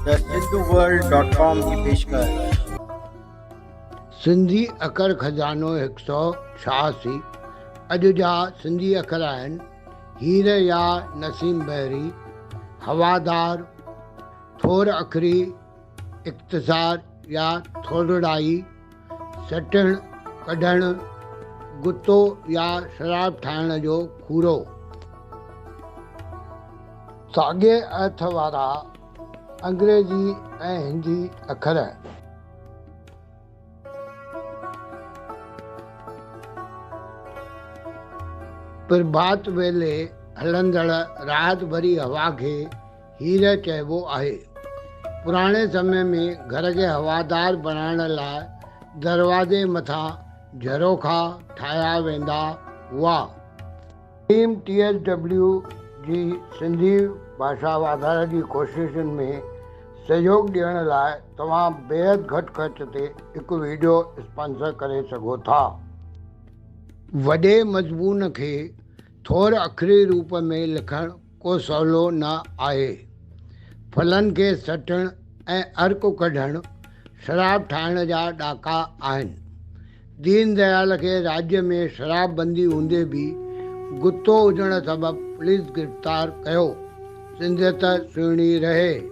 The Sindhu world dot com جي پيشڪش. سنڌي اکر خزانو 186 اڄ جا سنڌي اکر آهن، هير يا نسيم بحري، هوادار، ٿور اکري، اختصار يا ٿورڙائي، سٽڻ، ڪڍڻ، گتو يا شراب ٺاهڻ جو کورو. ساڳئي ارٿ وارا انگريزي ۽ هندي اکر. پرڀات ويلي هلندڙ راحت ڀري هوا کي هير چئبو آهي. پراڻي سمي ۾ گهر کي هوادار بڻائڻ لاء دروازي مٿان جهروکا ٺاهيا ويندا هئا. ٽيم ٽي ايس ڊبليو جي سنڌي ڀاشا واڌاري جي ڪوششن ۾ سهيوڳ ڏيڻ لاء توهان بيحد گهٽ خرچ تي هڪ وڊيو اسپانسر ڪري سگهو ٿا. وڏي مضمون کي ٿور اکري روپ ۾ لکڻ ڪو سولو نه آهي. ڦلن کي سٽڻ ۽ عرق ڪڍڻ شراب ٺاهڻ جا ڏاڪا آهن. دين ديال کي راڄ ۾ شراب بندي هوندي به گتو هجڻ سبب پوليس گرفتار ڪيو. سنڌيت سهڻي رهي.